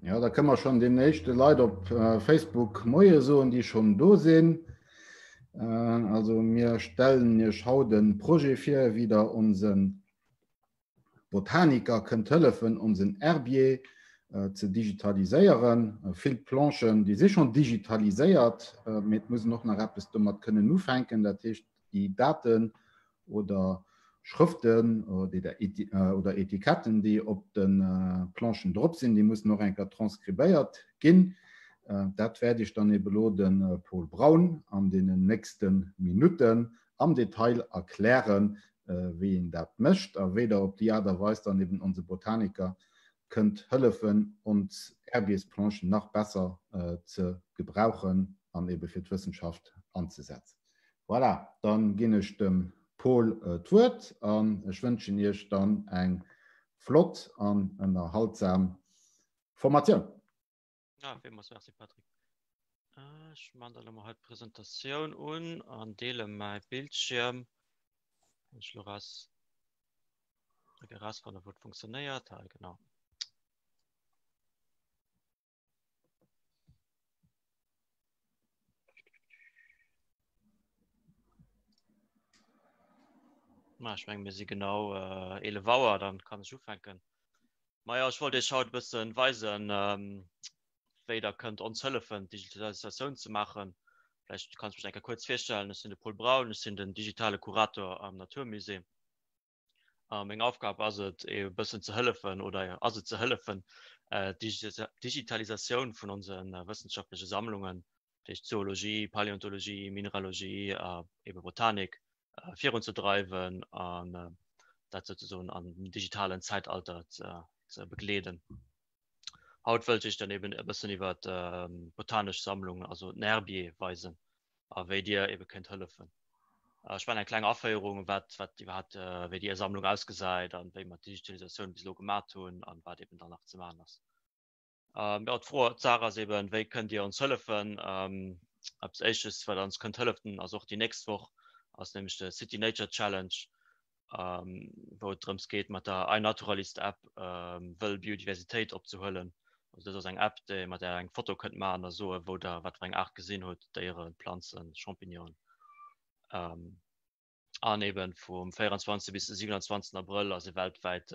Ja, da kënne mer schonn den éischte Leit op äh, Facebook Moie soen, déi schonn do sinn. Äh, also mir stellen Iech haut e Projet vir, wéi der onse Botaniker kënnt hëllefen, onsen Herbier äh, ze digitaliséieren. Vill Planchen, déi si schonn digitaliséiert, mee et muss een och nach eppes domat kënnen ufänken. Dat heescht, déi Daten oder Schrëften oder Etiketten, déi op de Planchen drop sinn, déi mussen och eng Kéier transkribéiert ginn. Dat wäert Iech dann ebe lo de Pol Braun an deenen nächste Minutten am Detail erklären, wéi een dat mécht a wéi Der op déi Aart a Weis dann eben onse Botaniker kënnt hëllefen, ons Herbiers-Planchen nach besser ze gebrauchen an ebe fir d'Wëssenschaft anzesetzen. Voilà, dann ginn ech dem Paul d'Wuert an ech wënschen Iech dann eng flott an ënnerhaltsam Formatioun. Ja, villmools Merci Patrick. Ech man da lo mol hei d'Presentatioun un an deele mäi Bildschierm. Wann ech lo raus, erausfannen, wou et funktionéiert. Hei, genau. Ma ech meng mir si genau äh, 11 Auer, dann kann ech ufänken. Ma ja, ech wollt Iech haut e bëssen weisen, ähm, wéi der kënnt ons hëllefen, d'Digitalisatioun ze maachen. Vläicht kann ech mech eng Kéier kuerz virstellen. Ech sinn de Pol Braun, ech sinn den digitale Kurator am Naturmusée. Meng Aufgab ass et e bëssen ze hëllefen oder ass et ze hëllefen, d'Digitalisatioun vun onse wëssenschaftleche Sammlungen, dat heescht Zoologie, Paläontologie, Mineralogie a ebe Botanik, virunzedreiwen an dat souzesoen am digitalen Zäitalter ze begleeden. Haut wëllt ech dann eben e bëssen iwwer d'botanesch Sammlung, also den Herbier weisen a wéi Dir ebe kënnt hëllefen. Ech maachen eng kleng Aféierung, wat wat iwwerhaapt wéi déi Sammlung ausgesäit an wéi mer d'Digitalisatioun bis elo gemat hunn an wat eben dann nach ze maachen ass. Jo, d'Fro, d'Saach ass eben, wéi kënnt Dir ons hëllefen? Eppes Éisches, wat ons kënnt hëllefen, ass och déi nächst Woch ass nämlech de City Nature Challenge. wou et drëms geet, mat der iNaturalist App wëll Biodiversitéit opzehuelen. Also dat ass eng App, déi mat där eng Foto kënnt maachen a soe wou der wat fir eng Aart gesinn hutt, Déieren, Planzen, Champignonen. An eben vum 24 bis 27 Abrëll ass e weltwäit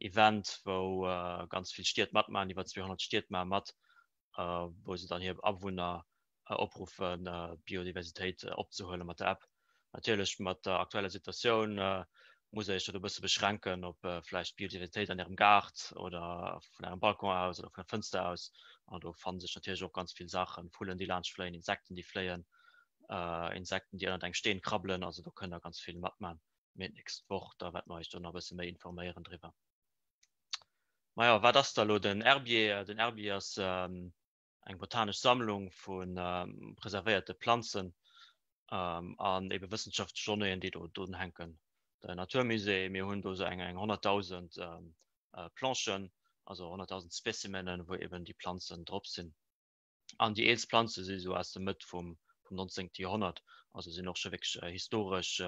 Event, wou ganz vill Stied matmaachen, iwwer 200 Stied maache mat, wou se dann hir Awunner opruffen, d'Biodiversitéit opzehuelen mat der App. Natierlech mat der aktueller Situatioun muss der Iech dat e bësse beschränken op vläicht d'Biodiversitéit an Ärem Gaart oder vun Ärem Balcon aus oder vun der Fënster aus. An do fanne sech natierlech och ganz vill Saachen, Vullen, déi laanscht fléien, Insekten, déi fléien, Insekten, déi ënnert engem Steen krabbelen. Also do kënnt der ganz vill matman. Mee d'nächst Woch, da wäerte mer Iech do nach e bësse méi informéieren driwwer. Majo, wat ass da lo den Herbier? Den Herbier ass eng botanesch Sammlung vu preservéierte Planzen an ebe wëssenschaftlech Donnéeën, déi do drun hänken. Den Naturmusée, mir hunn do esou eng 100.000 Planchen, also 100.000 Specimenen, wou eben déi Planzen drop sinn. An déi eelst Planze si sou aus der Mëtt vum 19. Joerhonnert, also sinn och scho wierklech historesch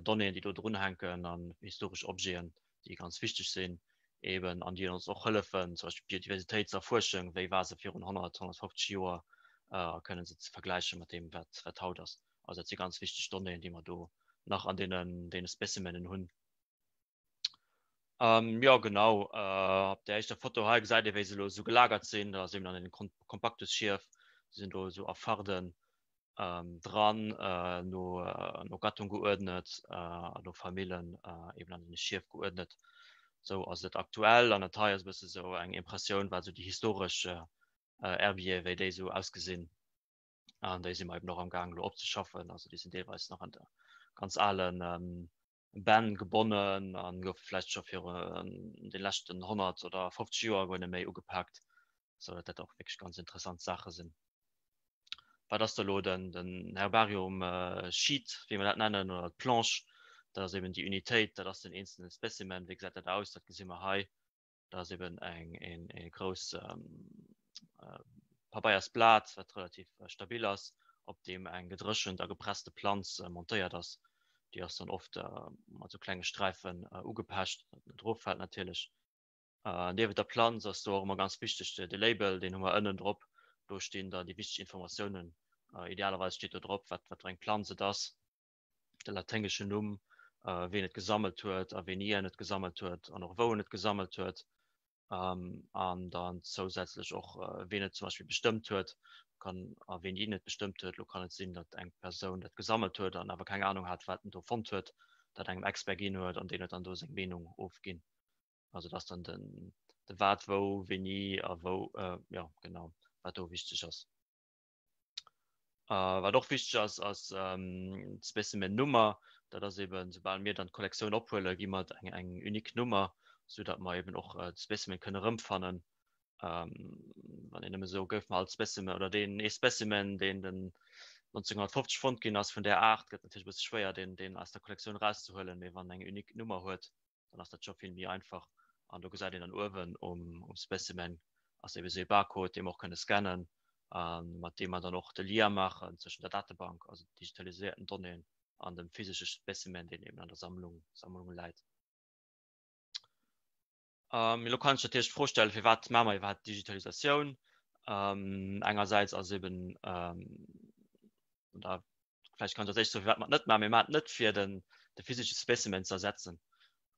Donnéeën, déi do drun hänken an historesch Objeten, déi ganz wichteg sinn eben an déi ons och hëllefen, zum Beispill d'Biodiversitéit ze erfuerschen, wéi war se virun 100, 150 Joer a kënnen se ze vergläiche mat deem, wat, wat haut ass. Also dat si ganz wichteg Donnéeën, déi mer do nach an deenen, deene Specimenen hunn. Ähm, jo genau, äh, op der éischter Foto hei gesäit ee wéi se elo esou gelagert sinn. Da sinn an den Kompaktusschief, se sinn do esou a Farden ähm, dran, äh, no, äh, no Gattung geuerdnet, äh, no Famillen äh, eben an den Schief geuerdnet. Sou ass et aktuell an et hei ass e bësse sou eng Impressioun, wat sou déi historesch äh, Herbier, wéi déi sou ausgesinn. An déi si mer eben och am Gaang elo opzeschaffen. Also déi sinn deelweis nach an der ganz alen ähm, Bänn gebonnen an goufe vläicht scho virun de leschten 100 oder 50 Joer guer net méi ugepaakt, sou datt dat och wierklech ganz interessant Saache sinn. Wat ass da lo den, den Herbarium Sheet, wéi mer dat nennen, oder d'Planche? Dat ass eben déi Unitéit, dat ass den eenzelne Specimen. Wéi gesäit dat aus? Dat gesi mer hei. Dat ass eben eng, een, ee grouss Pabeiersblat, wat relativ stabil ass, op deem eng gedréchent a gepresste Planz montéiert ass. Déi ass dann oft mat sou klenge Sträifen ugepecht, datt net eroffält natierlech. Niewent der Planz ass do och ëmmer ganz wichteg de Label, deen hu mer ënnen drop. Do stinn dann déi wichteg Informatiounen. Idealerweis steet do drop, wat wat fir eng Planz et ass, de laténgeschen Numm, wien et gesammelt huet a wéini en et gesammelt huet an och wou en et gesammelt huet. An dann zousätzlech och wien et zum Beispill bestëmmt huet, kann a wéini en et bestëmmt huet. Lo kann et sinn, datt eng Persoun dat gesammelt huet an awer keng Anung hat, wat en do fonnt huet, dat engem Expert ginn huet an deen huet dann do seng Meenung ofginn. Also dat ass dann den, de wat, wou, wéini a wou, äh, ja genau, wat do wichteg ass. Äh, wat och wichteg ass, ass ähm, d'Specimen Nummer. Dat ass eben, soubal mir dann d'Kollektioun ophuelen, gi mer eng, eng unique Nummer, sou datt mer eben och äh, d'Specimen kënne erëmfannen. Ähm, wann een nëmme sou gouf mer all Specimen oder deen ee Specimen, deen den 1950 fonnt ginn ass vun där Aart, gëtt natierlech e bësse schwéier, deen, deen aus der Kollektioun erauszehuelen, mee wann eng unique Nummer huet, dann ass dat scho vill méi einfach. An do gesäit een dann uewen um, um Specimen ass ebe sou ee Barcode, dee mer och kënne scannen a mat deem mer dann och de Lien maachen zwëschen der Datebank, also digitaliséierten Donnéeën, an dem physesche Specimen, deen eben an der Sammlung, Sammlung läit. Ähm, elo kann ech natierlech d'Fro stellen, firwat maache mer iwwerhaapt Digitalisatioun? Ähm, engersäits ass eben, ähm, oder Vläicht kann ech als éischt soen, firwat mer et net maachen. Mir maachen et net, fir den, de physesche Specimen ze ersetzen.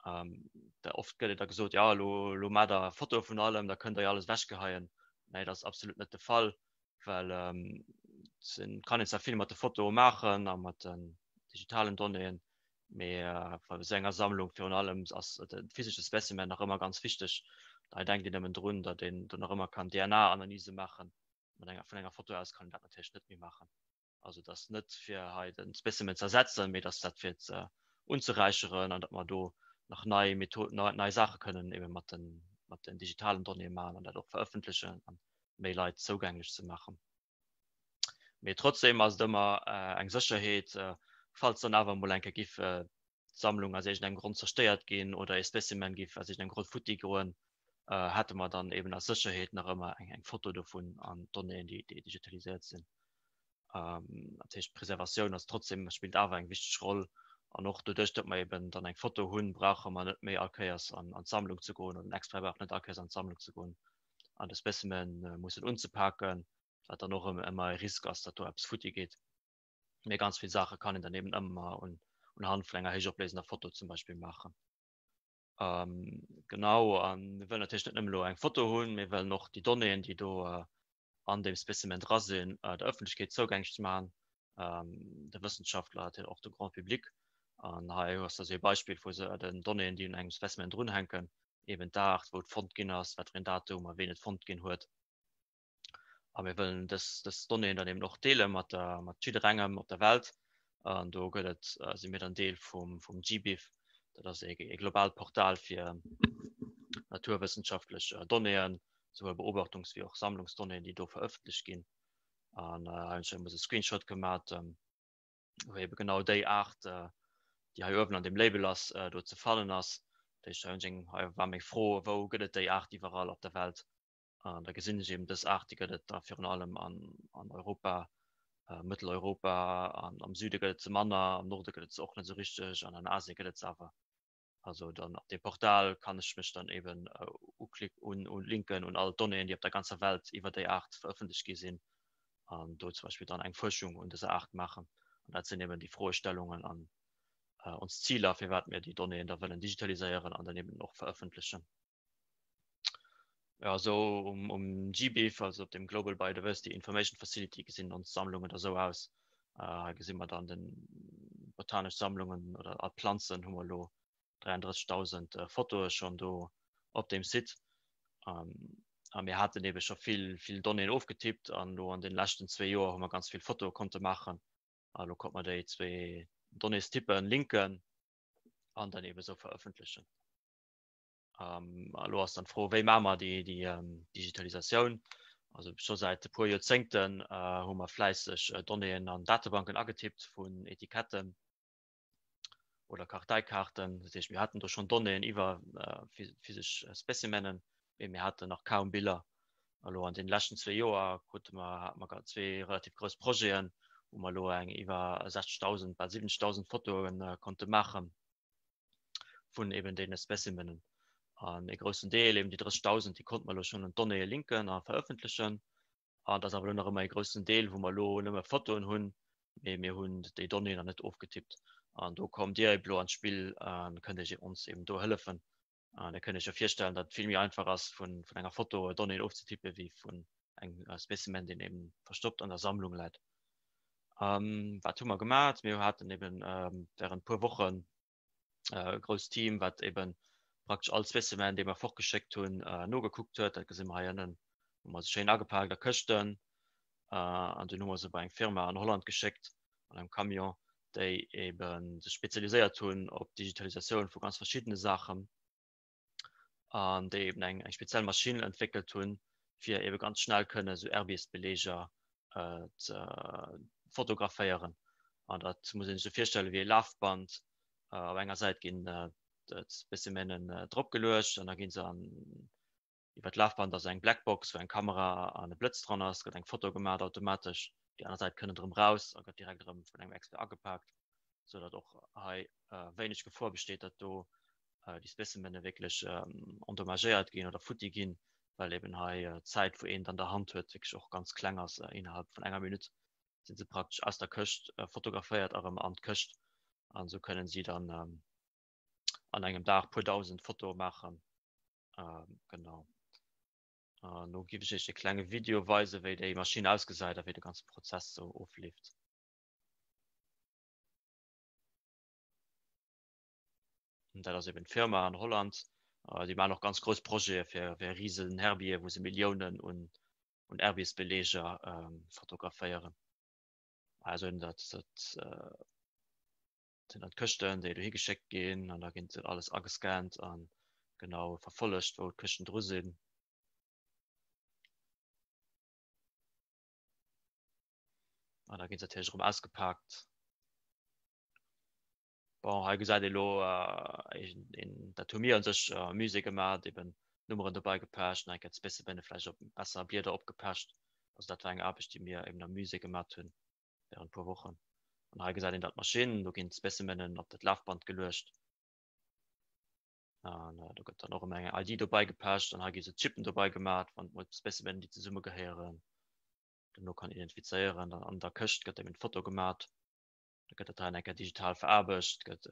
Ähm, da oft gëtt et da gesot, ja, elo, elo maacht Der Fotoe vun allem, da kënnt Der jo alles ewechgeheien. Nee, dat ass absolut net de Fall, well ähm, et kann een zwar vill mat de Fotoe maachen a mat den digitalen Donnéeën, mee äh, bei esou enger Sammlung virun allem ass de physesche Specimen nach ëmmer ganz wichteg. Hei denkt een nëmmen drun, datt een do nach ëmmer kann DNA-Analyse maachen. Mat enger, vun enger Foto aus kann een dat natierlech net méi maachen. Also dass net fir hei den Specimen ze ersetzen, mee dass dat fir ze unzeräicheren an datt mer do nach nei Methoden, nei, nei Saache kënnen ebe mat den, mat den digitalen Donnéeë maachen an dat och verëffentlechen an méi Leit zougänglech ze maachen. Mee trotzdem ass et ëmmer eng Sécherheet, falls dann awer emol eng Kéier giff d'Sammlung aus iergendengem Grond zerstéiert ginn oder ee Specimen giff aus iergendengem Grond futti goen, hätte mer dann eben als Sécherheet nach ëmmer eng, eng Foto dovun an d'Donnéeën, déi, déi digitaliséiert sinn. Dat heescht, d'Preservatioun ass trotzdem, spillt awer eng wichteg Roll. An och doduerch, datt mer eben dann eng Foto hunn, brauche mer net méi all Kéiers an, an d'Sammlung ze goen oder den Expert brauch net all Kéiers an d'Sammlung ze goen an de Specimen mussen unzepaken, wat dann och ëmmer e Risk ass, datt do eppes futti geet. Mee ganz vill Saache kann een dann eben ëmmer un, unhand vun enger héichopléisender Foto zum Beispill maachen. Ähm, genau, an mir wëllen natierlech net nëmme elo eng Foto hunn, mir wëllen och déi Donnéeën, déi do äh, an dem Specimen dra sinn, äh, der Ëffentlechkeet zougänglech ze maachen, ähm, de Wëssenschaftler, natierlech och de Grand Public. An hei ass da sou ee Beispill vu se den Donnéeën, déi un engem Specimen drunhänken, eben d'Aart, wou et fonnt ginn ass, wat fir een Datum a ween et fonnt ginn huet. A mir wëllen dës, dës Donnéeën dann eben och deele mat der, mat jidderengem op der Welt. An do gëtt et, äh, si mir dann Deel vum, vum GBIF. Dat ass e, e globaalt Portal fir naturwëssenschaftlech äh, Donnéeën, souwuel Beobachtungs wéi och Sammlungsdonnéeën, déi do verëffentlecht ginn. An äh, hei hunn ech emol e Screenshot gemat, ähm, wou ebe genau déi Aart, äh, déi hei uewen an dem Label ass, äh, do ze fannen ass. Dat heescht, hei hunn ech eng, hei war meng Fro, wou gëtt et déi Aart iwwerall op der Welt? An da gesinn ech eben dës Aart, déi gëtt et da virun allem an, an Europa, äh, Mëtteleuropa, an am Süde gëtt et se manner, am Norde gëtt et se och net esou richteg an an Asien gëtt et se awer. Also dann op dem Portal kann ech mech dann eben äh, uklick, un, un linken un all d'Donnéeën, déi op der ganzer Welt iwwer déi Aart verëffentlecht gi sinn an do zum Beispill dann eng Fuerschung un dëser Aart maachen. An dat sinn eben déi Froestellungen an äh, ons Ziler, firwat mir déi Donnéeën da wëllen digitaliséieren an dann eben och verëffentlechen. Ja, so um, um GBIF, also op dem Global Biodiversity Information Facility, gesinn ons Sammlungen da sou aus. Äh, hei gesi mer dann den botanesch Sammlungen oder all Planzen hu mer lo 33.000 äh, Fotoe schon do op dem Site. Ähm, a mir haten ebe scho vill, vill Donnéeën ofgetippt an lo an den leschten zwee Joer hu mer ganz vill Fotoe konnte maachen. A lo konnt mer déi zwee Donnéestypen linken an dann ebe sou verëffentlechen. Ähm, elo ass dann d'Fro, wéi maache mer déi, déi ähm, Digitalisatioun? Also scho säit e puer Joerzéngten äh, hu mer fläisseg äh, Donnéeën an Datebanken agetippt vun Etiketten oder Karteikaarten. Dat heescht, mir haten do schonn Donnéeën iwwer äh, physesch äh, Specimenen, mee mir haten nach kaum Biller. Elo an den leschten zwee Joer krute mer, hate mer zwee relativ grouss Projeten, wou mer elo eng iwwer 60.000, bal 70.000 Fotoe konnte maachen vun eben deene Specimenen. An e groussen Deel, eben déi 30.000, déi konnte mer elo schonn un d'Donnéeë linken a verëffentlechen. An et ass awer elo nach ëmmer e groussen Deel, wou mer elo nëmme Fotoen hunn, mee mir hunn déi Donnéeën nach net ofgetippt. An do kommt Dir eben elo an d'Spill a kënnt Iech ons eben do hëllefen. An Dir kënnt Iech jo virstellen, datt et vill méi einfach ass, vun enger Foto Donnéeën ofzetippen, wéi vun engem Specimen, deen eben verstoppt an der Sammlung läit. Wat hu mer gemaat? Mir haten eben während puer Wochen e grousst Team, wat eben praktesch all Specimen, dee mer fortgeschéckt hunn, nogekuckt huet. Dat gesi mer hei ënnen, hu mer se schéin agepaakt a Këschten an dunn hu mer se bei eng Firma an Holland geschéckt an engem Camion, déi eben sech spezialiséiert hunn op d'Digitalisatioun vu ganz verschiddene Saachen an déi eben eng eng speziell Maschinn entwéckelt hunn, fir ebe ganz schnell kënne sou Herbiesbeleger ze fotograféieren. An dat muss een sech sou virstelle wéi e Lafband. Op enger Säit ginn d'Spécimenen dropgeluecht an da gi se an iwwer d'Lafband ass eng Blackbox, wou eng Kamera an e Blëtz dran ass, gëtt eng Foto gemaach automatesch. Déi aner Säit kënnt erëm raus a gëtt direkt erëm vun engem Expert agepaakt, sou datt och hei wéineg Gefor besteet, datt do déi Specimene wierklech endommagéiert ginn oder futti ginn, well eben hei d'Zäit, wou een et an der Hand huet, wierklech och ganz kleng ass. Innerhalb vun enger Minutt si se praktesch aus der Këscht fotograféiert a rëm an d'Këscht. An esou kënnen si dann an engem Dag puer dausend Fotoe maachen. Genau. An elo giff ech iech e klenge Video weisen, wéi déi Maschinn ausgesäit a wéi de ganze Prozess sou ofleeft. Dat ass eben d'Firma an Holland. Déi maachen och ganz grouss Projete fir fir risen Herbier, wou se Milliounen un un Herbiesbeleger fotograféieren. Also dat dat sinn dann d'Këschten, déi dohi geschéckt ginn an da ginn se alles agescannt an genau verfollegt, wou d'Këschten dru sinn. An da ginn se natierlech erëm ausgepaakt. Bon, hei gesäit ee lo dat hu mir un sech am Musée gemaach, eben Nummeren dobäi gepecht, nach eng Kéier d'Spécimene vläicht op besser Blieder opgepecht. Also dat war eng Aarbecht, déi mir eben am Musée gemaach hunn während e puer Wochen. An hei gesäit een dann d'Maschinn, do ginn d'Spécimenen op dat Lafband geluecht. An do gëtt dann och ëmmer eng ID dobäi gepecht an hei gi sou Chippen dobäi gemaach, wann et Spécimenen, déi zesummegehéieren, duerno kann identifizéieren. Dann an der Këscht gëtt eben d'Foto gemaach. Da gëtt dat hei eng Kéier digital veraarbecht, gëtt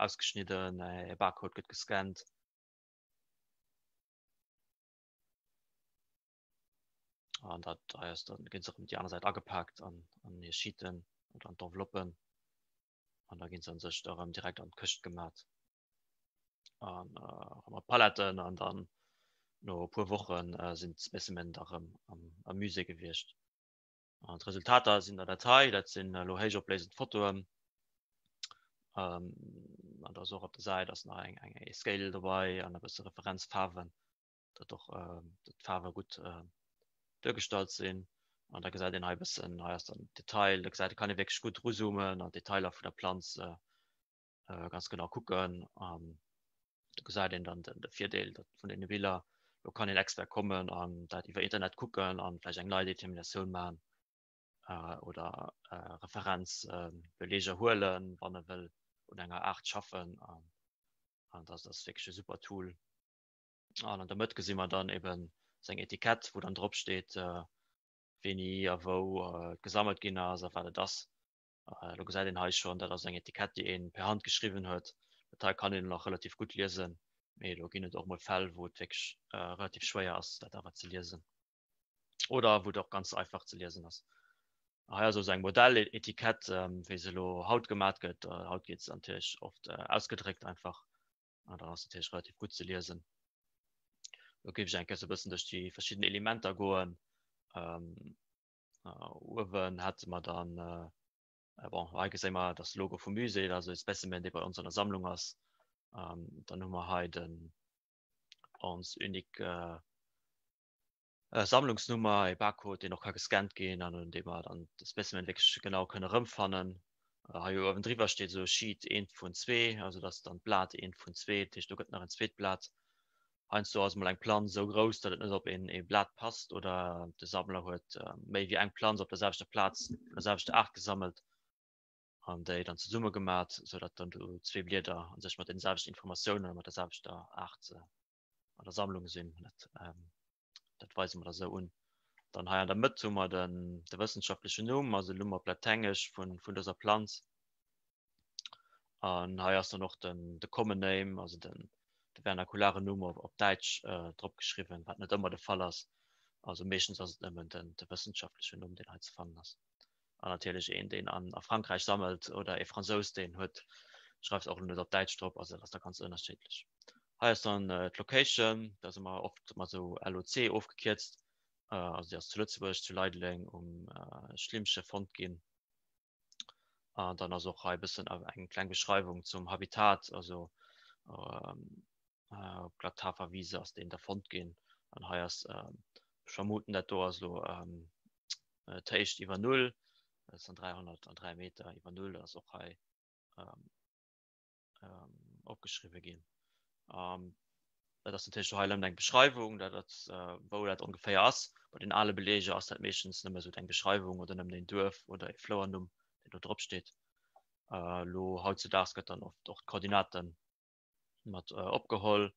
ausgeschnidden, e Barcode gëtt gescannt. An dat hei ass dann ginn se erëm déi aner Säit agepaakt an an hir Sheeten oder an d'Enveloppen. An da ginn se an sech da erëm direkt an d'Këscht gemat. An erëm op Paletten an dann no e puer Woche sinn d'Spécimen da erëm am am Musée gewiescht. An d'Resultater sinn der Datei, dat sinn elo héichopléisend Fotoen. Ähm, an da ass och op der Säit ass nach eng eng e Scale dobei an e bësse Referenzfaarwen, datt och äh, d'Faarwe gutt äh, duergestallt sinn. An da gesäit een hei e bëssen, hei ass dann Detail, da gesäit kann ee wierklech gutt eruzoomen an d'Detailer vun der Planz äh, äh, ganz genau kucken. An do gesäit een dann den, de Virdeel dat vun deene Biller. Do kann een Expert kommen an dat iwwer Internet kucken an vläicht eng nei Determinatioun maachen äh, oder äh, Referenzbeleger äh, huelen, wann e wëll un enger Aart schaffen. An, an das ass wierklech e super Tool. An an der Mëtt gesi mer dann eben seng Etikett, wou dann drop steet, äh, wéini a wou äh, gesammelt ginn ass a wat et ass. Elo gesäit een hei schonn, dat ass eng Etikett, déi ee per Hand geschriwwen huet. Dat hei kann een nach relativ gutt liesen, mee do ginn et och mol Fäll, wou et wierklech relativ schwéier ass, dat awer ze liesen oder wou et och ganz einfach ze liesen ass. Hei ass also eng Modelletikett, wéi se elo haut gemat gëtt. Haut gétt se natierlech oft ausgedréckt einfach an dann ass se natierlech relativ gutt ze liesen. Elo géif ech eng Kéier esou e bëssen duerch déi verschidden Elementer goen. Uewen hätte mer dann, bon, hei geséi mer das Logo vum Musée, also e Specimen, dee bei ons an der Sammlung ass. Dann hu mer hei den ons unique Sammlungsnummer, e Barcode, deen och ka gescannt ginn an un deem mer dann de Specimen wierklech genau kënne erëmfannen. Hei uewen driwwer steet esou Sheet eent vun zwee, also dat ass dann d'Blat eent vun zwee, dat heescht do gëtt nach en zweet Blat. Heiansdo ass mol eng Planz esou grouss, datt et net op een ee Blat passt oder de Sammler huet méi wéi eng Planz op der selwechter Plaz vun der selwechter Aart gesammelt an déi dann zesumme gemat, sou datt dann do zwee Blieder an sech mat den selwechten Informatiounen oder mat der selwechter Aart an der Sammlung sinn. Dat, dat weise mer da sou un. Dann hei an der Mëtt hu mer den de wëssenschaftlechen Numm, also den Numm op Laténgesch vun vun dëser Planz. An hei ass dann och den de Common Name, also den de vernakularen Numm op, op Däitsch äh, drop geschriwwen, wat net ëmmer de Fall ass. Also meeschtens ass et nëmmen den de wëssenschaftlechen Numm, deen hei ze fannen ass. An natierlech een, deen an a Frankräich sammelt oder ee Fransous, deen huet schreift och net op Däitsch drop, also dat ass da ganz ënnerschiddlech. Hei ass dann äh, d'Location, dat ass ëmmer oft mat esou LOC ofgekierzt. Äh, also déi ass zu Lëtzebuerg, zu Leideleng um äh, Schlimmche fonnt ginn. An dann ass och hei e bëssen eng kleng Beschreiwung zum Habitat, also op glatt Haferwise ass deen da fonnt ginn. An hei ass, ech vermuten dat do ass elo d'Héicht iwwer Null, dat ass dann 303 Meter iwwer Null, dat ass och hei opgeschriwwe ginn. Dat ass natierlech hei eng Beschreiwung, dat ass wou dat ongeféier ass. Bei den ale Beleger ass dat meeschtens nëmme sou eng Beschreiwung oder nëmmen een Duerf oder e Flouernumm, deen do drop steet. Elo hautzudaags gëtt dann oft och d'Koordinate mat opgeholl.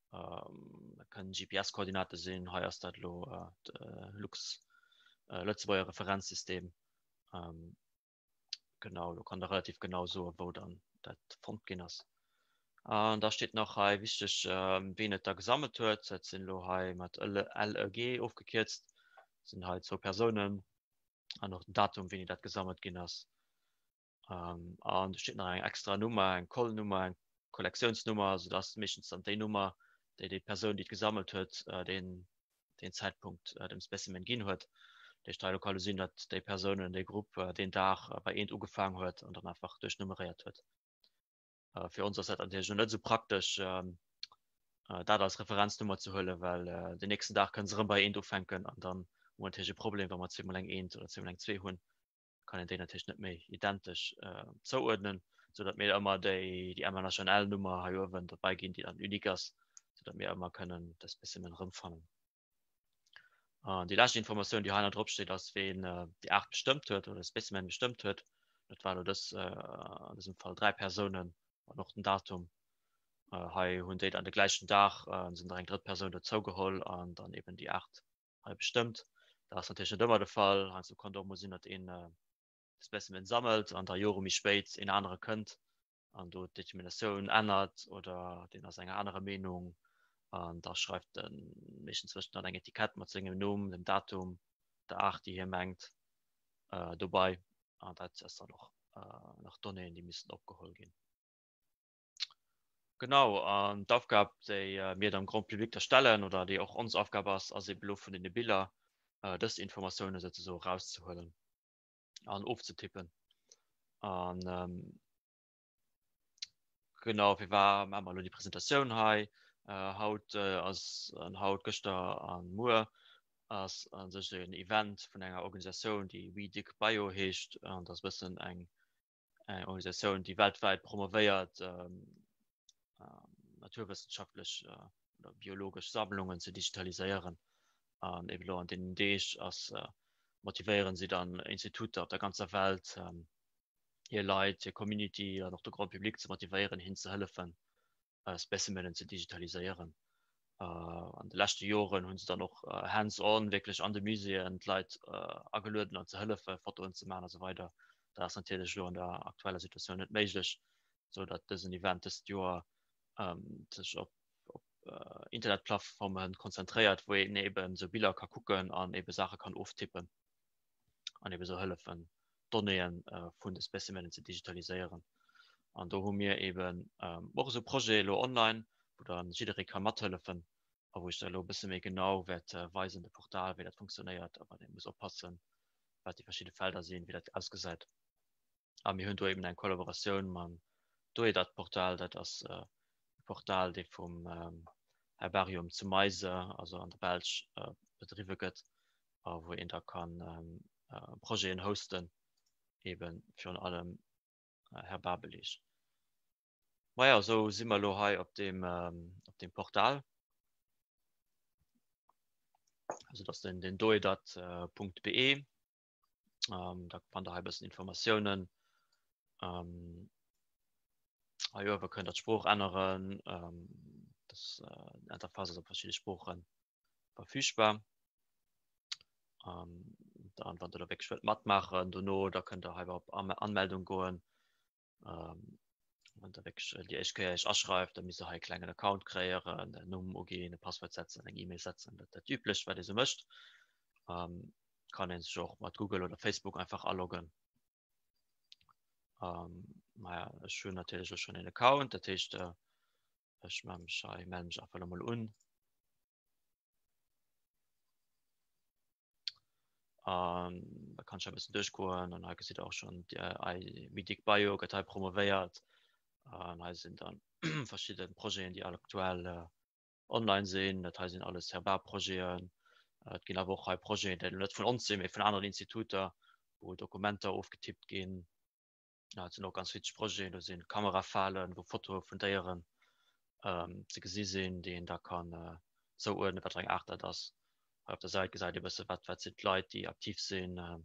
Dat kënnen GPS-Koordinate sinn, hei ass dat elo de Lux Lëtzebuerger Referenzsystem. Genau, do kann der relativ genau soen, wou dann dat fonnt ginn ass. An da steet nach hei wichteg, wien et da gesammelt huet. Dat sinn elo hei mat LEG ofgekierzt, sinn hei zwou Persounen an och den Datum, wéini dat gesammelt ginn ass. An do steet nach eng extra Nummer, eng Kollnummer, eng Kollektiounsnummer, also dat ass meeschtens dann déi Nummer, déi déi Persoun, déi et gesammelt huet, deen deen Zäitpunkt dem Specimen ginn huet. Dat heescht, hei elo ka elo sinn, datt déi Persounen, dee Grupp deen Dag bei eent ugefaang huet an dann einfach duerchnummeréiert huet. Fir ons ass dat natierlech elo net esou praktesch, dat als Referenznummer ze huelen, well den nächsten Dag kënne se erëm bei eent ufänken an dann hu mer natierlech e Problem, wa mer zweemol eng eent oder zweemol eng zwee hunn. kann een déi natierlech net méi identesch zouuerdnen, sou datt mir ëmmer déi déi MNHNL-Nummer hei uewen dobäi ginn, déi dann unique ass, sou datt mir ëmmer kënnen de Specimen erëmfannen. An déi lescht Informatioun, déi hei nach drop steet, ass ween déi Aart bestëmmt huet oder de Specimen bestëmmt huet. Dat war elo dës an dësem Fall 3 Persounen an och den Datum. Hei hunn déi dann de gläichen Dag sinn nach eng drëtt Persoun dozougeholl an dann eben déi Aart hei bestëmmt. Dat ass natierlech net ëmmer de Fall. Heiansdo kann et och mol sinn, datt een de Specimen sammelt an da Jore méi spéit een anere kënnt an do d'Determinatioun ännert oder deen ass enger anerer Meenung an da schreift e meeschtens wëscht dann eng Etikett mat sengem Numm, dem Datum, der Aart, déi hie mengt, dobei an dat ass dann och nach Donnéeën, déi missten opgeholl ginn. Genau, an d'Aufgab, déi mir dem Grand Public da stellen oder déi och ons Aufgab ass, ass eben elo vun deene Biller dës Informatioune souzesoe erauszehuelen an ofzetippen. An genau, fir war maache mer elo déi Presentatioun hei haut ass an haut, gëschter a muer ass a sech en Event vun enger Organisatioun, déi WeDigBio heescht an dat ass e bëssen eng eng Organisatioun, déi weltwäit promovéiert, naturwëssenschaftlech oder biologesch Sammlungen ze digitaliséieren. An eben elo an deenen Deeg ass motivéieren si dann Instituter op der ganzer Welt, hir Leit, hir Community an och de Grand Public ze motivéieren, hinnen ze hëllefen, Specimenen ze digitaliséieren. An de leschte Joren hunn se dann och hands-on wierklech an de Muséeën d'Leit agelueden an ze hëllefen, Fotoen ze maachen a sou weider. Dat ass natierlech elo an der aktueller Situatioun net méiglech, sou datt dësen Event dëst Joer sech op op Internetplattforme konzentréiert, wou een eben esou Biller ka kucken an ebe Saache kann oftippen. an ebe sou hëllefen, d'Donnéeën vun de Specimenen ze digitaliséieren. An do hu mir eben och esou Projet elo online, wou dann jidderee ka mathëllefen a wou ech da elo e bësse méi genau wäert weisen, de Portal, wéi dat funktionéiert a wat ee muss oppassen, wat déi verschidde Felder sinn, wéi dat ausgesäit. A mir hunn do eben eng Kollaboratioun mam Doedat-Portal, dat ass e Portal, dee vum Herbarium zu Meise, also an der Belsch, bedriwwe gëtt a wou een da kann Projeten hosten, eben virun allem Herbarbeleeg. Maja, esou si mer elo hei op deem, op deem Portal. Also dat ass den, den doedat.be. Ähm, da fannt der hei e bëssen Informatiounen. Ähm, hei uewe kënnt der d'Sprooch änneren. Ähm, das äh, Interface ass op verschidde Sproochen verfügbar. Ähm, dann, wann der da wierklech wëllt matmaachen dono, da kënnt der hei op Anmeldung goen. Ähm, wann der wierklech äh, déi éischt Kéier iech aschreift, da misst der hei e klengen Account kreéieren, den Numm uginn, e Passwuert setzen, eng E-Mail setzen, dat, dat üblecht, wat ee sou mécht. Ähm, kann een sech och mat Google oder Facebook einfach aloggen. Ähm, naja, ech hunn natierlech och schon en Account, dat heescht, äh, ech melle mech hei, melle mech einfach emol un. An da kann ech e bëssen duerchgoen an hei gesitt der och schonn d'I-Medic Bio gëtt hei promovéiert. An hei sinn dann verschidde Projeten, déi aktuell online sinn. Dat hei sinn alles Herbar-Projeten. Et ginn awer och hei Projeten, déi net vun ons sinn, mee vun aneren Instituter, wou Dokumenter ofgetippt ginn. Ja, et sinn och ganz witzeg Projeten, do sinn Kamerafalen, wou Fotoe vun Déieren ähm, ze gesi sinn, déi een da kann äh, zouuerdnen, wat fir eng Aart dat ass. Hei op der Säit gesäit ee bësse wat wat sinn d'Leit, déi aktiv sinn, äh,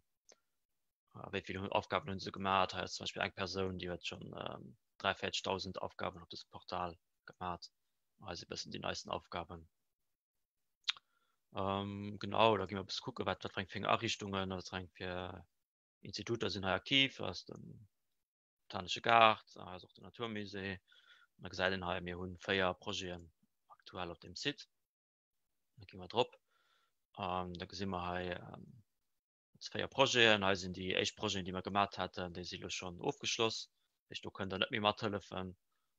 wéi vill Aufgaben hunn se gemaach. Hei ass zum Beispill eng Persoun, déi huet schonn ähm, 43.000 Aufgaben op dësem Portal gemaach. Hei si bëssen déi neisten Aufgaben. Ähm, genau, da gi mer e bësse kucke wat wat fir eng fir eng Ariichtungen, wat fir eng fir Instituter sinn hei aktiv, ass den Botanesche Gaart, ass och den Naturmusée. Da gesäit een hei, mir hunn 4 Projeten aktuell op dem Site. Da gi mer drop. An da gesi mer hei ons 4 Projeten. Hei sinn déi éischt Projeten, déi mer gemat haten, déi si lo schonn ofgeschloss. Dat heescht, do kënnt der net méi mathëllefen.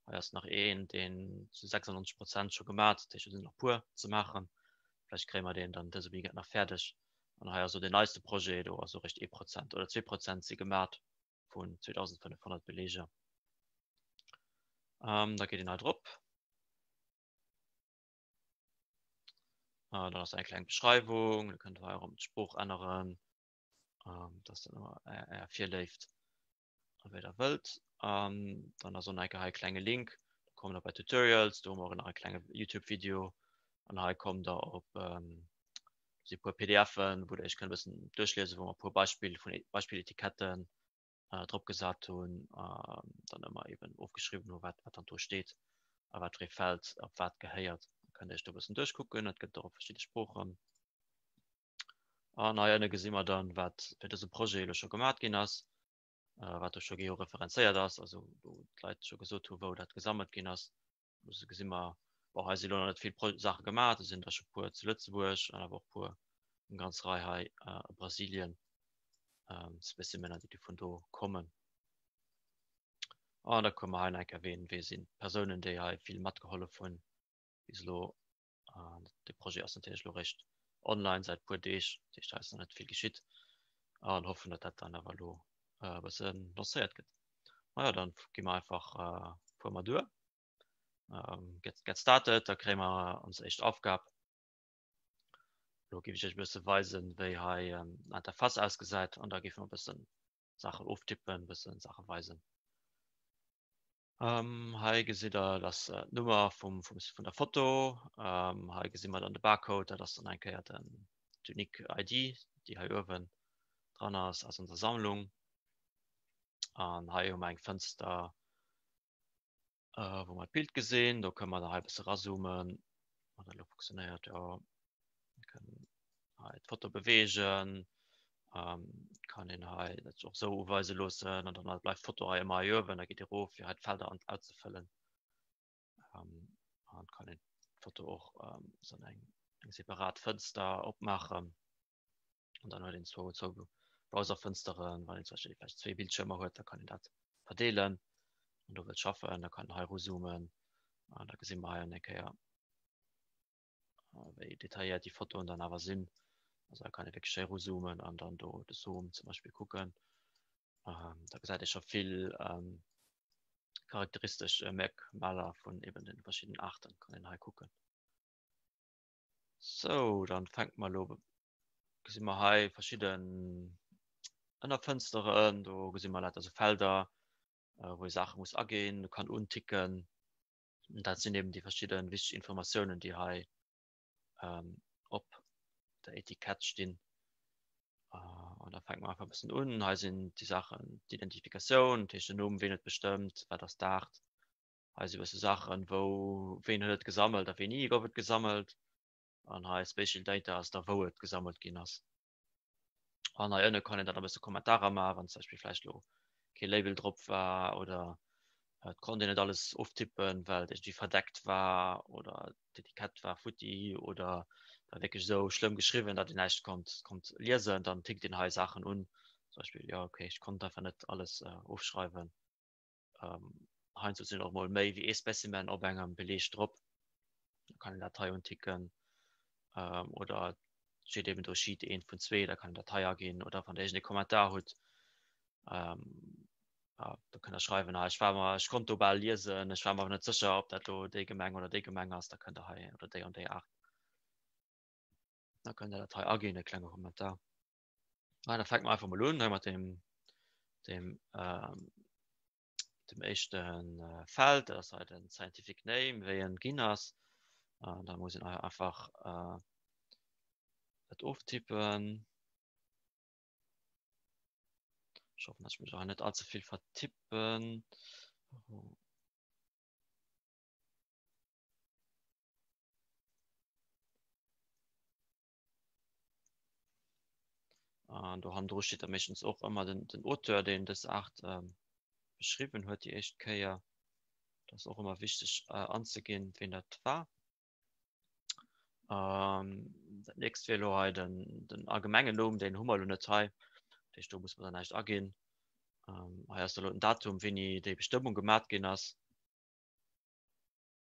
Hei ass nach een, deen zu 96 Prozent scho gemat, dat heescht, do sinn nach puer ze maachen. Vläicht kréie mer deen dann dëse Weekend nach fäerdeg. An hei ass elo deen neiste Projet, do ass och eréischt 1% oder 2% si gemat vun 2500 Beleeger. Ähm, da geet een hei drop. Äh, dann ass eng kleng Beschreiwung, da kënnt hei erëm d'Sprooch änneren, ähm, dass dann ëmmer Är Virléift a wéi der wëllt. An dann ass och nach eng Kéier hei e klenge Link, do kommt der bei Tutorials, do hu mer och nach e klenge YouTube-Video an hei kommt der op ähm, si puer PDFen, wou der iech kënnt e bëssen duerchliesen, wou mer e puer Beispill vun e-, Beispilletiketten äh, drop gesat hunn, äh, dann ëmmer eben ofgeschriwwen hu wat, wat dann do steet a wat fir ee Feld op wat gehéiert. Da kënnt der iech do e bëssen duerchkucken, et gëtt och op verschidde Sproochen. An hei ënne gesi mer dann, wat fir dëse Projet elo scho gemat ginn ass, äh, wat do scho georeferenzéiert ass, also wou d'Leit scho gesot hu wou dat gesammelt ginn ass. Also gesi mer, bon, hei si lo nach net vill Pro Saache gemat, do sinn der scho puer zu Lëtzebuerg an awer och puer eng ganz Rei hei äh, a Brasilien, ähm, Specimener, déi vun do kommen. An da komme mer hei nach eng Kéier, ween, wee sinn d'Persounen, déi hei vill matgehollef hunn bis elo. De Projet ass natierlech elo réischt online säit puer Deeg, dat heescht hei ass nach net vill geschitt an hoffen, datt dat dann awer elo e bësse lancéiert gëtt. Majo, dann gi mer einfach fuere mer duer. Get, get started, da kréie mer ons éischt Aufgab. Elo géif ech iech e bësse weisen, wéi hei d'Interface ausgesäit an da géife mer e bëssen Saachen oftippen, e bëssen Saache weisen. Ähm, hei gesitt der dass äh, d'Nummer vum, vum, vun der Foto. Ähm, hei gesi mer dann de Barcode, dat ass dann eng Kéier den d'unique ID, déi hei uewen dran ass aus onser Sammlung. An hei hu mer eng Fënster, äh, wou mer d'Bild gesinn. Do kënne mer da hei e bësse razoomen. Wann dat elo funktionéiert, jo. Mir kënnen hei d'Foto beweegen. Ähm, kann een hei dat och sou uweise loossen an dann bleift d'Foto hei ëmmer hei uewen, da geet ee rof fir hei d'Felder an auszefëllen. Ähm, an kann een d'Foto och ähm, so eng, eng separat Fënster opmaachen. An dann huet een zwou, zwou Browserfënsteren, wann een zum Beispill vläicht zwee Bildschirmer huet, da kann een dat verdeelen. An do wëllt schaffen, da kann een hei erozoomen. An da gesi mer hei eng Kéier wéi detailléiert déi Fotoen dann awer sinn. Also da kann ee wierklech schéi erozoomen an dann do de Zoom zum Beispill kucken. Ähm, da gesäit ee scho vill ähm, charakteristesch äh, Merkmaler vun eben den verschiedenen Arten kann een hei kucken. So, dann fänkt mer lo gesi mer hei verschidden Ënnerfënsteren, do gesi mer lauter sou Felder, äh, wou ee Saache muss aginn, kann unticken. Dat sinn eben déi verschidde wichteg Informatiounen, déi hei ähm, op der Etikett stinn. An da fänke mer einfach e bëssen un. Hei sinn déi Saachen, d'Identifikatioun, dat heescht den Numm, ween huet bestëmmt, wat ass d'Aart. Hei si bësse Saachen, wou, ween huet et gesammelt a wéini gouf et gesammelt. An hei Spatial Data ass da wou et gesammelt ginn ass. An hei ënne kann een dann e bësse Kommentarer maachen, wann zum Beispill vläicht elo kee Label drop war oder et konnt een net alles oftippen, well et iergendwéi verdeckt war oder d'Etikett war futti oder war wierklech esou schlëmm geschriwwen, datt een näischt konnt, konnt liesen. Dann tickt een hei Saachen un, zum Beispill, jo okay, ech konnt einfach net alles ofschreiwen. Heiansdo sinn och mol méi wéi ee Specimen op engem Beleg drop. Da kann een dat hei unticken. Oder et steet eben do Sheet 1 vun 2, da kann een dat hei aginn. Oder wann der iergend ee Kommentar hutt, da kënnt der schreiwen, ah ech war mer, ech konnt do bal liesen, ech war mer awer net sécher, ob dat lo déi Gemeng oder déi Gemeng ass, da kënnt der hei, oder déi an déi Aart. Da kënnt der dat hei aginn, e klenge Kommentar. Ah, da fänke mer einfach mol un hei mat dem, dem, ähm, dem éischten äh, Feld, dat ass hei den Scientific Name, wéi en ginn ass. Äh, da muss een hei einfach äh, dat oftippen. Ech hoffen, dass ich mech hei net allze vill vertippen. An do hannendru steet da meeschtens och ëmmer den, den Auteur, deen dës Aart ähm, beschriwwen huet déi éischt Kéier. Dat ass och ëmmer wichteg äh, anzeginn, wien dat war. Ähm, dat nächst wier elo hei den, den allgemengen Numm, deen hu mer elo net hei. Dat heescht, do muss mer dann näischt aginn. Ähm, hei ass elo den Datum, wéini déi Bestëmmung gemat ginn ass.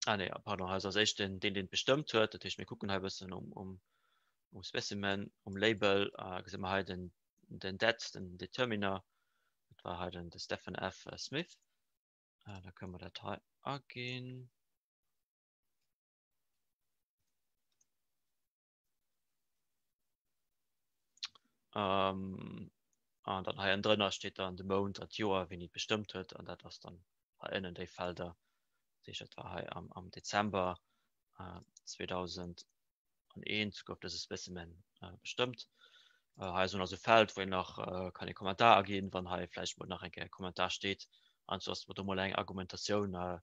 Ah nee, pardon, hei ass als éischt den, deen, deen bestëmmt huet. Dat heescht, mir kucken hei e bëssen um, um, um Specimen, um Label, äh, gesi mer hei den, den Det, den Determiner. Dat war hei den, de Stephen F. Smith. Äh, da kënne mer dat hei aginn. Ähm, an dann hei ënnendrënner steet dann de Mount an d'Joer, wéini et bestëmmt huet, an dat ass dann hei ënnen déi Felder. Dat heescht, dat war hei am, am Dezember äh, 2001 gouf dëse Specimen äh, bestëmmt. Äh, hei ass och nach esou e Feld, wou een nach äh, kann e Kommentar aginn, wann hei vläicht mol nach eng Kéier e Kommentar steet. Heiansdo ass do mol eng Argumentatioun äh,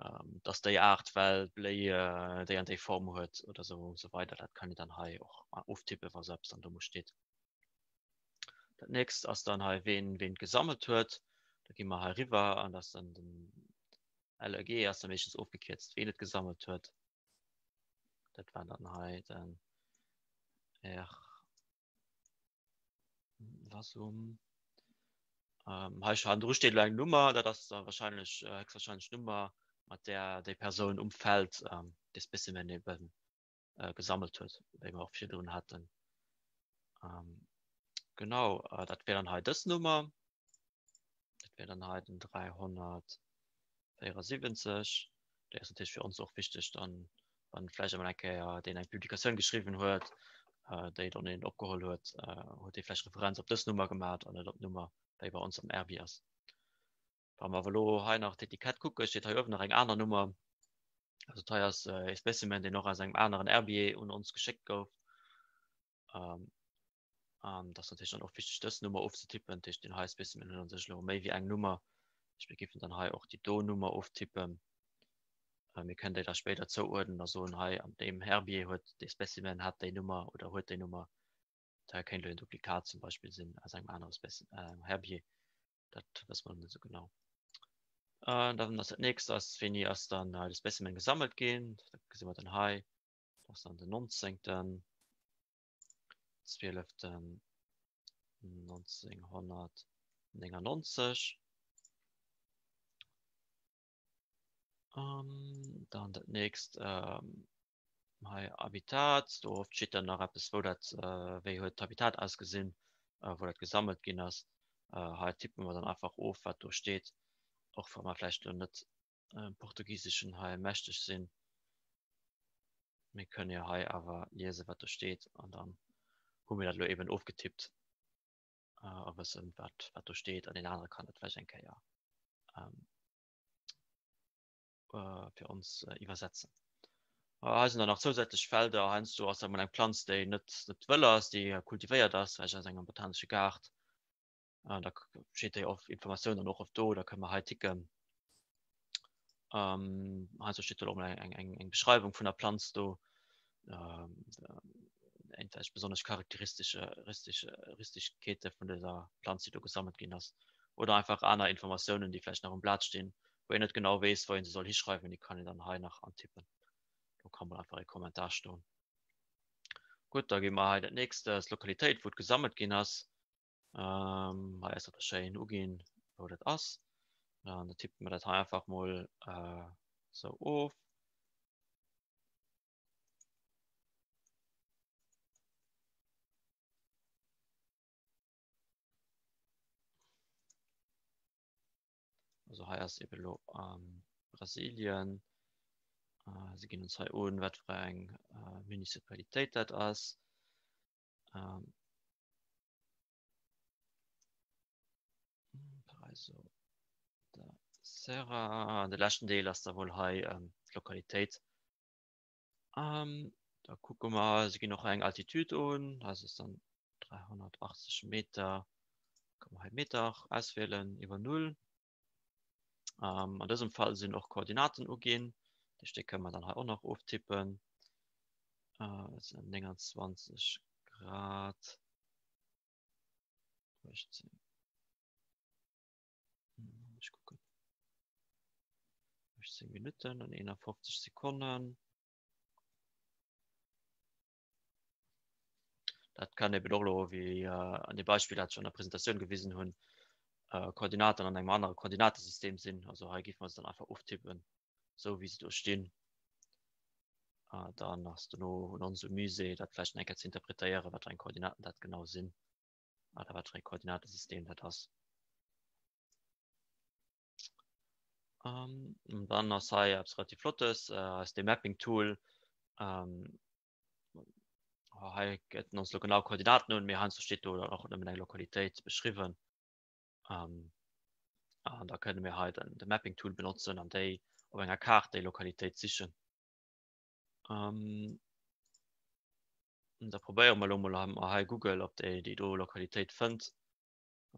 ähm, dass déi Aart well d'Bléi äh, déi an déi Form huet oder so, so weider. Dat kann een dann hei och oftippen, wa sou eppes dann do mol steet. Dat nächst ass dann hei ween ween gesammelt huet. Da gi mer hei riwwer an das dann den LEG ass dann meeschtens ofgekierzt, ween et gesammelt huet. Dat war dann hei den R Vasum. Ähm, hei schon dru steet eng Nummer, dat ass da wahrscheinlech äh, höchstwahrscheinlech Nummer, mat der déi Persoun um Feld ähm, de Specimen eben äh, gesammelt huet, wéi mer och virdrun haten. Ähm, genau, äh, dat wär dann hei dës Nummer. Dat wär dann hei den 374. Déi ass natierlech fir ons och wichteg, dann, wann vläicht emol eng Kéier deen eng Publikatioun geschriwwen huet, äh, déi dann een opgeholl huet, äh, huet dee vläicht Referenz op dës Nummer gemat an net op d'Nummer, déi bei ons am Erbi ass. Wa mer awer elo hei nach d'Etikett kucken, steet hei uewen nach eng aner Nummer. Also dat hei ass e Specimen, deen och aus engem aneren Herbier un ons geschéckt gouf. Ähm, An dat ass natierlech dann och wichteg, dës Nummer ofzetippen. Dat heescht, deen hei Specimen huet an sech elo méi wéi eng Nummer. Ech mir géifen dann hei och déi do Nummer oftippen. Äh, mir kënnen déi da spéider zouuerdnen a soen, hei an deem Herbier huet dee Specimen hat déi Nummer oder huet déi Nummer. Dat hei kéint elo en Duplikat zum Beispill sinn aus engem anere Speci äh, Herbier. Dat wësse mer net esou genau. Äh, dann ass dat nächst ass, wéini ass dann hei de Specimen gesammelt ginn. Dat gesi mer dann hei. Dat ass dann den 19. 12.1999. Ähm, dann dat nächst ähm, hei Habitat, do oft steet dann nach eppes, wou dat, äh, wéi huet d'Habitat ausgesinn, äh, wou dat gesammelt ginn ass. Äh, hei tippe mer dann einfach of, wat do steet, och wa mer vläicht elo net äh, Portugiseschen hei mächteg sinn. Mir kënnen jo hei awer liesen, wat do steet, an dann hu mir dat elo eben ofgetippt a wëssen, wat, wat do steet, an deen anere kann dat vläicht eng Kéier ähm, äh, fir ons äh, iwwersetzen. Hei sinn dann nach zousätzlech Felder. Heiansdo ass dat mol eng Planz, déi net net wëll ass, déi kultivéiert ass, vläicht aus engem botanesche Gaart. Da steet déi oft Informatioun dann och oft do, da kënne mer hei ticken. Heiansdo steet do och mol eng eng eng Beschreiwung vun der Planz do, eng besonnesch charakteristesche Ristigkeete vun dëser Planz, déi do gesammelt ginn ass. Oder einfach aner Informatiounen, déi vläicht nach um Blat stinn, wou een net genau weess, wou een se soll hischreiwen, déi kann een dann hei nach antippen. Do kann mol einfach e Kommentar stoen. Gutt, da gi mer hei dat nächst, ass d'Lokalitéit, wou et gesammelt ginn ass. Ähm, hei ass dat schéin uginn, wou dat ass. An da tippe mer dat hei einfach mol äh, sou of. Also hei ass eben lo ähm, Brasilien. Äh, se ginn uns hei un, wat fir eng äh, Municipalitéit dat ass. Ähm, Paraiso da Serra. An de leschten Deel ass da wohl hei ähm, d'Lokalitéit. Ähm, da kucke mer, se ginn och eng Altitude un, das ist dann 380 Meter, kann man hei Meter auswählen, iwwer Null. Ähm, an dësem Fall sinn och Koordinaten uginn, déi Stéck kënnen mer dann hei och nach oftippen. Äh, dat sind 29 Grad 18. Ech kucken. 18 Minutten an 51 Sekonnen. Dat kann eben och lo wéi äh, an de Beispill dat ech an der Presentatioun gewisen hunn, äh, Koordinaten an engem anere Koordinatesystem sinn. Also hei géife mer se dann einfach oftippen, sou wéi se do stinn. Äh, dann ass dono un ons um Musée dat vläicht eng Kéier ze interpretéieren, wat fir eng Koordinaten dat genau sinn oder wat fir e Koordinatesystem dat ass. Ähm, dann ass hei eppes relativ Flottes, äh, ass de Mapping Tool. Ähm, hei gëtt ons lo genau Koordinaten un, mee heiansdo steet do dann och nëmmen eng Lokalitéit beschriwwen. Ähm, an da kënne mir hei den, de Mapping Tool benotzen an déi op enger Kaart déi Lokalitéit sichen. Ähm, da probéiere mer lo mol hei Google, ob déi déi do Lokalitéit fënnt.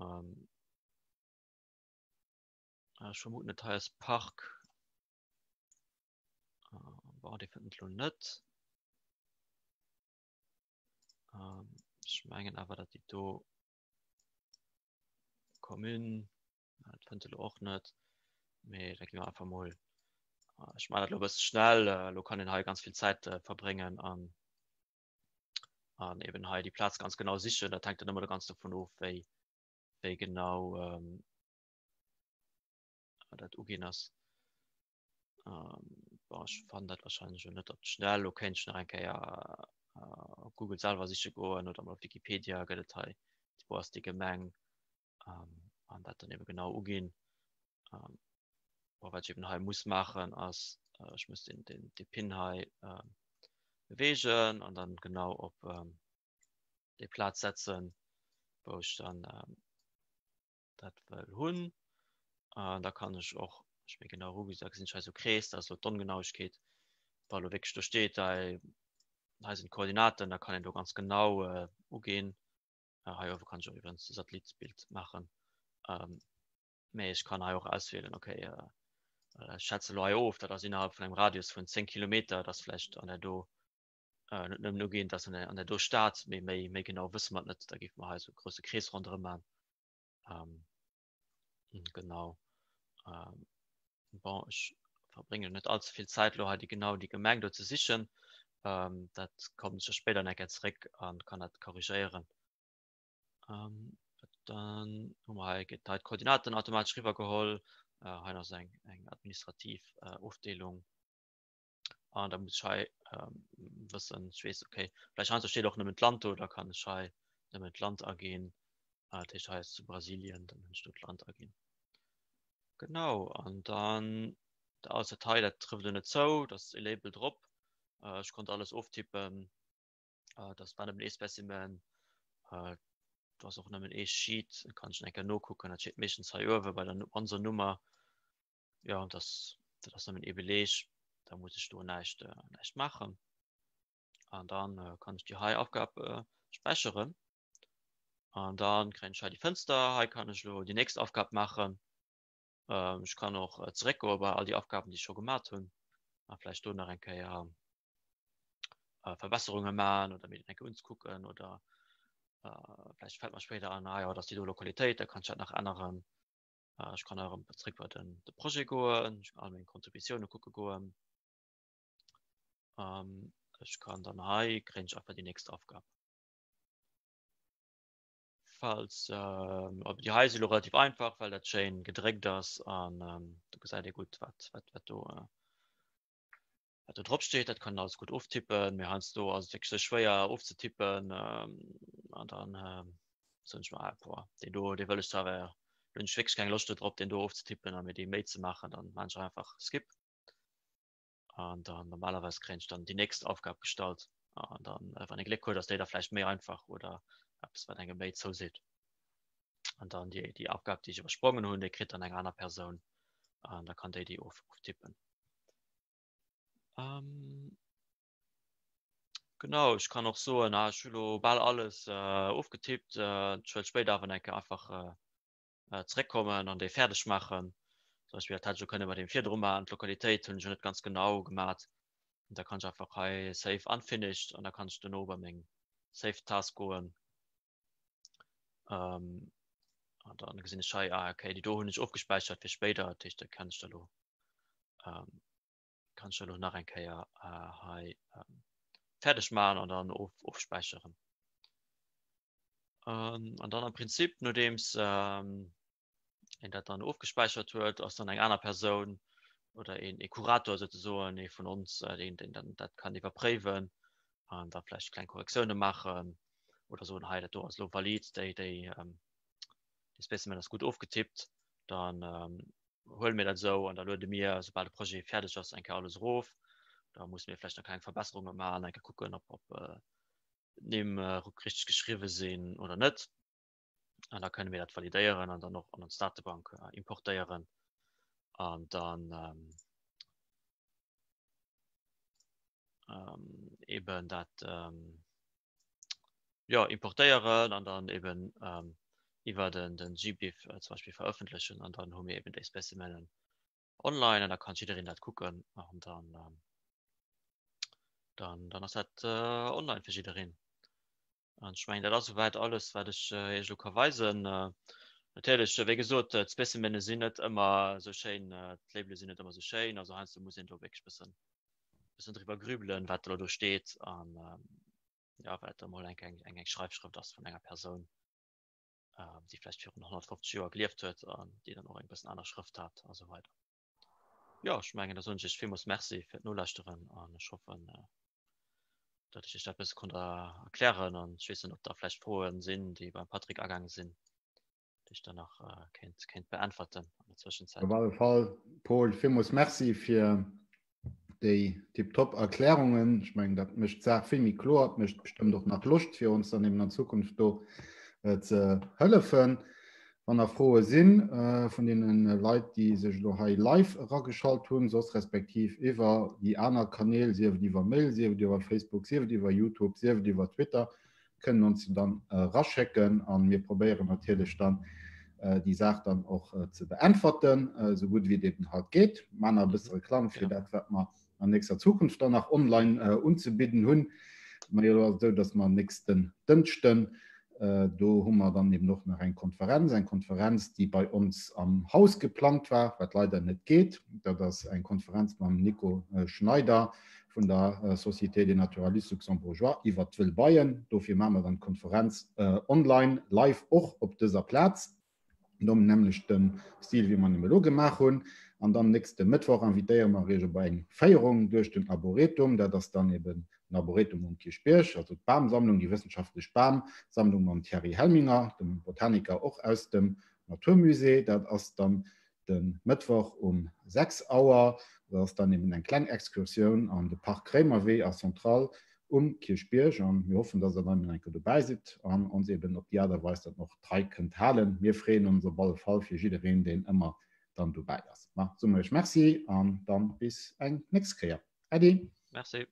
Ähm, ech vermuten et hei ass Park. Äh, bon, dee fënnt et lo net. Ähm, ech mengen awer, datt déi do Commune, dat fënnt e lo och net. Mee da gi mer einfach mol, äh, ech maachen dat lo e bësse schnell, äh, lo kann een hei ganz vill Zäit äh, verbréngen an an eben hei déi Plaz ganz genau sichen. Dat hänkt dann ëmmer ganz dovun of, wéi, wéi genau ähm, dat uginn ass. Ähm, bon, ech fannen dat wahrscheinlech jo net op d'Schnell. Lo kéint ech nach eng Kéier äh, op Google selwer siche goen oder mol op Wikipedia gëtt et hei, wou ass déi Gemeng ähm, an dat dann eben genau uginn. Ähm, bon, wat ech eben hei muss maachen ass, äh, ech muss den, den, de Pin hei äh, bewegen an dann genau op ähm, déi Plaz setzen, wou ech dann ähm, dat wëll hunn. An da kann ech och, ech méi genau erugi, da gesinn ech hei sou Krees, dat ass elo d'Ongenauegkeet. Wa elo wierklech do steet, hei, hei sinn d'Koordinaten, da kann een do ganz genau äh, uginn. Äh, hei uewe kann ech och iwwregens de Satellitbild maachen. Ähm, mee ech kann hei och auswielen, okay, äh, ech schätze elo hei of, dat ass innerhalb vun engem Radius vun 10 Kilometer, dat ass vläicht an der do äh, net nëmmen uginn, dass an der, an der do Stad, mee méi, méi genau wësse mer et net, da géife mer hei esou e grousse Krees ronderëm maachen. Ähm, genau. Ähm, bon, ech verbréngen net allze vill Zäit lo hei déi genau déi Gemeng do ze sichen. Ähm, dat kommen ech da spéider nach eng Kéier zeréck an kann dat korrigéieren. Ähm, dann hu mer hei gëtt hei d'Koordinaten automatesch riwwergeholl. Äh, hei ass eng eng administrativ äh, Ofdeelung. An da muss ech hei ähm, wëssen, ech weess, okay, vläicht heiansdo steet och nëmmen d'Land do, da kann ech hei nëmmen d'Land aginn. Äh, dat heescht, hei ass zu Brasilien, dann hunn ech do d'Land aginn. Genau, an dann dat alles wat hei, dat trëfft elo net zou, dat ass e Label drop. Äh, ech konnt alles oftippen. Äh, dat war nëmmen ee Specimen. Äh, do ass och nëmmen ee Sheet, da kann ech nach eng Kéier nokucken, dat steet meeschtens hei uewe bei der onser Nummer. Jo, dat ass, dat ass nëmmen ee Beleg. Da muss ech do näischt, äh, näischt maachen. An dann äh, kann ech déi hei Aufgab äh, späicheren. An dann kréien ech hei déi Fënster. Hei kann ech lo déi nächst Aufgab maachen. Ähm, ech kann och äh, zeréckgoe bei all déi Aufgaben, déi ech scho gemat hunn. A vläicht do nach eng Kéier äh, Verbesserunge maachen oder mir eng Kéier unzekucken oder äh, vläicht fält mer spéider an, ah ja, dat ass déi do Lokalitéit, da kann ech dat nach änneren. Äh, ech kann och erëm zréck bei den, de Projet goen, ech kann all meng Kontributioune kucke goen. Ähm, ech kann dann hei kréien ech einfach déi nächst Aufgab. Falls ähm, aber déi hei si lo relativ einfach, well dat schéin gedréckt ass an ähm, do gesäit ee gutt, wat, wat, wat do äh, wat do drop steet. Dat kann alles gutt oftippen, mee heiansdo ass et wierklech sou schwéier ofzetippen ähm, an dann ähm, soen ech mer, ah, boah, deen do, dee wëll ech zwar, awer hunn ech wierklech keng Loscht do drop, deen do ofzetippen a mir déi Méi ze maachen, dann maan ech einfach Skip. An dann normalerweis kréien ech dann déi nächst Aufgab gestallt. An dann, äh, wann ee Gléck huet, ass déi da vläicht méi einfach oder eppes, wat engem méi zouseet. An dann déi, déi Aufgab, déi ech iwwersprongen hunn, déi kritt dann eng aner Persoun. An da kann déi déi of, oftippen. Ähm, genau, ech kann och soen, ah, ech hu lo bal alles äh, ofgetippt. Äh, ech wëll spéider awer eng Kéier einfach äh, äh, zréckkommen an déi fäerdeg maachen. Zum Beispill, dat hätt ech jo kënne bei deem virdru maachen, d'Lokalitéit hunn ech jo net ganz genau gemat. Und da kann ech einfach hei Save Unfinished an da kann ech dono bei meng Save Task goen. Ähm, an dann gesinn ech hei, ah, okay, déi do hunn ech ofgespäichert fir spéider, dat heescht, da kann ech da lo ähm, kann ech da lo nach eng Kéier äh, hei ähm, fäerdeg maachen an dann of, ofspäicheren. Ähm, an dann am Prinzip, nodeems ähm, een dat dann ofgespäichert huet, ass dann eng aner Persoun oder een, ee Kurator souzesoen, ee vun ons, äh, deen, deen dann dat kann iwwerpréiwen an da vläicht kleng Korrektioune maachen oder soen, hei, dat do ass elo valid, déi, déi, ähm, déi Specimen ass gutt ofgetippt, dann ähm, huele mir dat esou an da luede mir, soubal de Projet fäerdeg ass, eng Kéier alles erof. Da musse mir vläicht nach kleng Verbesserunge maachen, eng Kéier kucken, ob, ob äh, d'Nimm äh, richteg geschriwwe sinn oder net. An da kënne mir dat validéieren an dann och an ons Datebank äh, importéieren. An dann ähm, ähm, eben dat ähm, ja, importéieren an dann eben ähm, iwwer den, den GBIF äh, zum Beispiel veröffentlichen an dann hu mir eben déi Specimenen online an da kann jiddereen dat kucken an dann, ähm, dann, dann ass dat äh, online fir jiddereen. An ech mengen, dat ass souwäit alles, wat ech äh, Iech elo ka weisen. Äh, natierlech, äh, wéi gesot, äh, d'Specimene sinn net ëmmer esou schéin, äh, d'Labele sinn net ëmmer esou schéin, also heiansdo muss een do wierklech bëssen bëssen driwwer grübelen, wat elo do steet an ähm, ja, well et emol eng, eng, eng Schreifschrëft ass vun enger Persoun, ähm, déi vläicht virun 150 Joer gelieft huet an déi dann och eng bëssen aner Schrëft hat a sou weider. Jo, ech mengen, da soen ech iech villmools Merci fir d'Nolauschteren an ech hoffen, äh, datt ech iech dat bësse konnt erklären an ech weess net, ob da vläicht Froen sinn, déi beim Patrick agaange sinn. déi ech dann nach äh, kéint, kéint beäntwerten an der Zwëschenzäit. Op alle Fall, Paul, villmools Merci fir déi tiptop Erklärungen. Ech mengen, dat mécht d'Saach vill méi kloer, et mécht bestëmmt och nach Loscht fir ons dann eben an Zukunft do äh, ze hëllefen. Wann nach Froe sinn äh, vun deene Leit, déi sech elo hei live erageschalt hunn, soss respektiv iwwer déi aner Kanäl, sief et iwwer Mail, sief et iwwer Facebook, sief et iwwer YouTube, sief et iwwer Twitter, kënnen ons se dann eraschécken an mir probéieren natierlech dann déi Saach dann och ze beäntwerten, esou gutt wéi et eben halt geet. Maachen nach e bësse Reklamm fir dat, wat mer an nächster Zukunft dann nach online unzebidden hunn. Mä elo ass et esou, dass mer nächsten Dënschden, do hu mer dann eben och nach eng Konferenz, eng Konferenz, déi bei ons am Haus geplangt war, wat leider net geet. Dat ass eng Konferenz mam Nico Schneider, vun der Société des Naturalistes Luxembourgeois iwwert d'Wëll Beien. Dofir maache mer dann d'Konferenz online, live och op dëser Plaz, nom nämmlechte Stil wéi mer en elo gemaach hunn. An dann nächste Mëttwoch invitéiere mer Iech op eng Féierung duerch den Arboretum. Dat ass dann eben den Arboretum um Kierchbierg, also d'Bamsammlung, déi wëssenschaftlech Bamsammlung mam Thierry Helminger, dem Botaniker och aus dem Naturmusée. Dat ass dann De Mëttwoch um 6 Auer, dat ass dann eben eng kleng Excursioun an de Park Réimerwee a Centrale um Kierchbierg. An mir hoffen, dass der dann eben eng Kéier dobäi sidd an ons eben op déi Aart a Weis dann och d'Trei kënnt halen. Mir freeën ons op alle Fall fir jiddereen, deen ëmmer dann dobäi ass. Ma soen ech Merci an dann bis eng nächst Kéier. Äddi. Merci.